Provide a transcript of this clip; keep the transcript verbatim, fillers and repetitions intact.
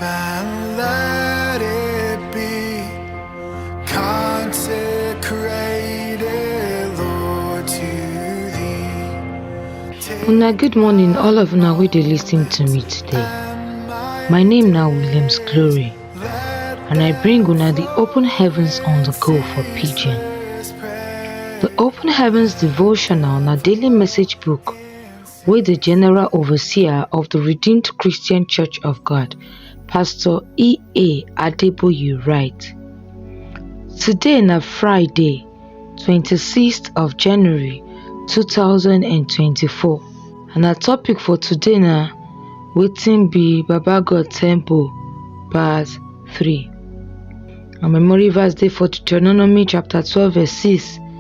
And let it be consecrated, Lord, to thee. Una good morning, all of una wey dey listen to me today. My name na Williams Glory, and I bring una the Open Heavens on the Go for Pidgin. The Open Heavens devotional na daily message book wey the General Overseer of the Redeemed Christian Church of God, Pastor E A Adeboye, write. Today na Friday, twenty-sixth of January two thousand and twenty-four, and our topic for today na Wetin Be Baba God Temple, Part three. Our memory verse dey for Deuteronomy chapter twelve, verse six,